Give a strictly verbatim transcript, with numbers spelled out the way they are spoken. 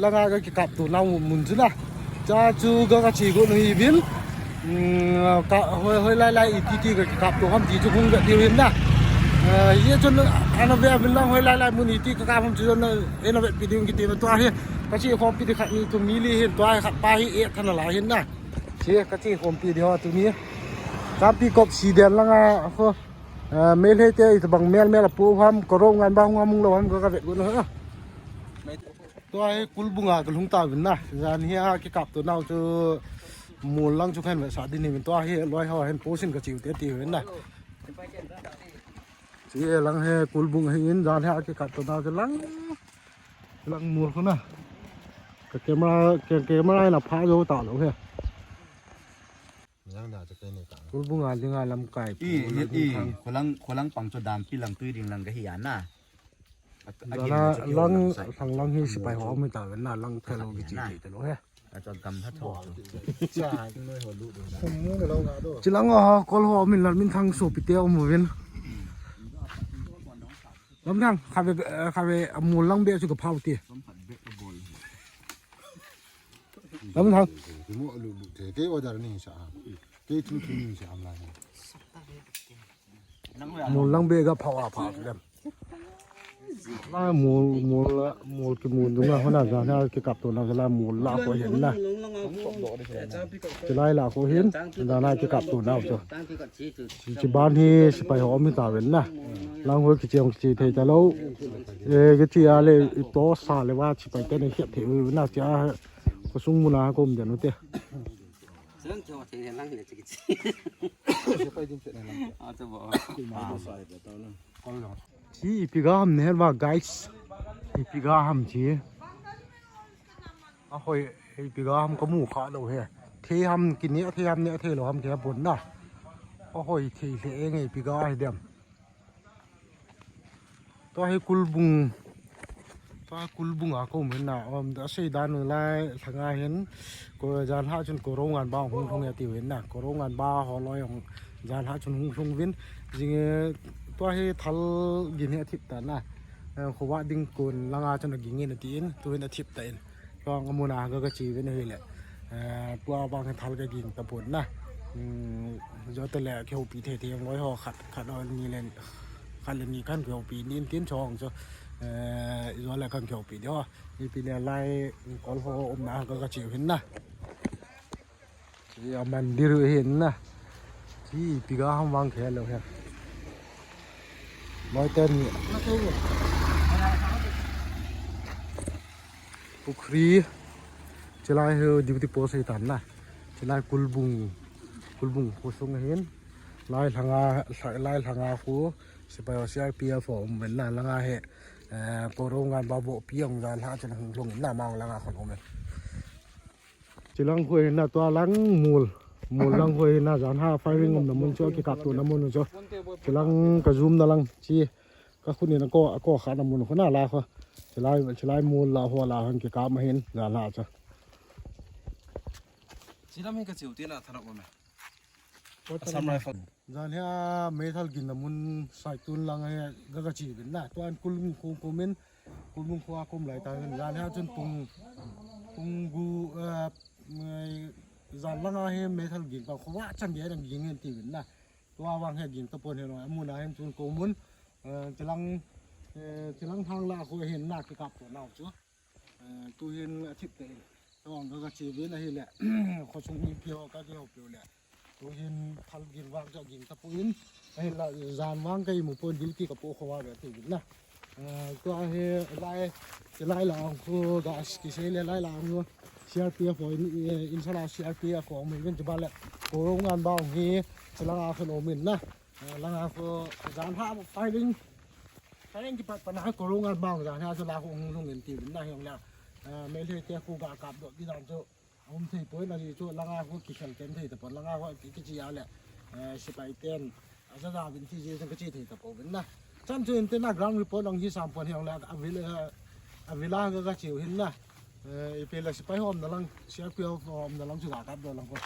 Langa kakikapto nau mun chu na. Cha chu ka, kache got u hi vin. Hmm, ka, hoi, hoilai lai iti ti kakikapto ham ti chu hung ve diu hin na. Eh, ye chun ana ve vin lang hoilai lai mun iti kakap ham chu na, ina ve pi diu kiti na tua hi. Kache khompi di khat ni thum ni li hin tua hi khat pa hi e thana lai hin na. Che kache khompi di ho tuni. Kapi kop si den langa ho. Eh, Meitei te itobang mel mel apu ham, Korounganba hung ham hung lou ham ka, ka ve got u ha. Tua hi kulbung a kalhung tauvin na. Jan hi a kikapto nau chu mol lang chu kahin vetsah ding ahin, tua hi loi ho hin post in kache u te ti uvin na. Chi lang hi kulbung ahin, jan hi a kikapto nau chu lang, lang mol khu na. Ka camera, ka camera in apha jou talou hi. Yang da chu kei nei ka. Kulbung a dinga lamkai. I, i, i, kholang, kholang pang chu dampi lang tui ding lang kahi a na. Jana lang, lang, lang hi sepai ho um tauve na, lang thelo kiche thei talou he. A chu gam ha tho. Cha, noi ho lu do. Chi lang a kol ho um in lang min thang sopi te um uvin. Lamthang, khatvei, eh, khatvei, a mol lang beh chu ka phao ti. Lamthang. Ki mo lu lu te, kei order ni sa. Kei thu thu ni sa am lai. Mol lang beh ka phao a phao ti lam. Mol, mol, mol ki mol dunga hona jana kikapto nau jala mol la ko hin na. Chilai la ko hin, jana kikapto nau chu. Chi, chi ban hi sepai ho um tauve na. Lang ho kiche hung kiche thei talou. Eh, kiche a le, i to sa le va sepai te nei het thei u na cha. Khosung mun a ka um den u te. Chi ipi ga ham nei het uva guys. Ipi ga ham chi. Ahoi, ipi ga ham kamu kha lou he. Thei ham kineh, thei ham neh thei lou ham kei pon na. Ahoi, thei lheh e nge ipi ga hi dem. Tua hi kulbung. Tua kulbung a ka um hin na. Um, asei dan u lai lhanga hin. Ko jan ha chun Korounganba hung lhung e tiu hin na. Korounganba ho loi hung jan ha chun hung lhung uvin. Jing, eh, tua hi thal gin hi athip ta na. Eh, khovah ding kon langa chun aging in atin. Tu hin athip ta in. Tua amun a ka, kache uvin ahile. Eh, tua vang hin thal kaging tapon na. Hmm, jou tale kihoupi thei thei loi ho khat, khat ho ni le, khat le ni kan kihoupi ni tin chong chu. Eh, jou le kan kihoupi di ho. Ipi le lai kol ho umna ka, kache u hin na. Chi a mandir u hin na. Chi ipi ga ham vang khe lou he. Moi ten ni. Pukhri. Chilai hi duty post hi tan na. Chilai kulbung. Kulbung khosung hin. Lai lhanga, lai lhanga khu. Sepai ho C R P F ho um uvin na langa hi. Eh, Korounganba bohpi hung jan ha chun hung lhung in na mang langa khun um in. Chilang khu hin na tua lang mol. Mol lang khu hin na jan ha firing umna mun chu kikapto na mun chu. Chilang ka zoom na lang chi. Ka khun in ako, ako kha na mun khu na la khu. Chilai, chilai mol la ho la hung kikap ma hin jan ha chu. Chilam hin kache u te na thanop ma me. Assam Rifle. Jan hi a meithal ginna mun saitun lang hi ka, kache uvin na. Tuan kulbung khu, khu min, kulbung khu a ka um lai tauvin. Jan hi a chun pung, pung gu, eh, jan langa hi meithal gin pa khovah chan gei nang ging hen tiuvin na. Tua vang hi ging tapon hi lou. Amun a hin chun ko mun, eh, chilang, eh, chilang thang la khu hin na kikapto nau chu. Eh, tu hin athip te in. Tong ka, kache uvin ahile. Khosung mipi ho ka kihoupi u le. Tu hin thal gin vang chu aging tapon. Ahila jan vang ka imu pon duty kapo khovah ve tiuvin na. Eh, tua hi lai, lai lang khu ga kisei le lai lang khu. C R P F ho in, eh, insala C R P F ho um uvin chu ba le. Korounganba hi, chilanga khu um in na. Eh, langa khu jan ha firing. Firing kipat pan a Korounganba jan ha chu la khu hung lhung in tiuvin na hi hung la. Eh, Meitei te khu ga kapdoh di dan chu. Um thei poi na hi chu langa khu kikhel ken thei tapon langa khu ki, kiche a le. Eh, sepai ten. Aja ja vin ti je chu kache thei tapouvin na. Chan chu in te na ground report lang hi sam pon hi hung la. Avil, eh, avila ka, kache u hin na. Eh, ipi le sepai ho umna lang, C R P F ho umna lang chu ga kapdoh lang khu.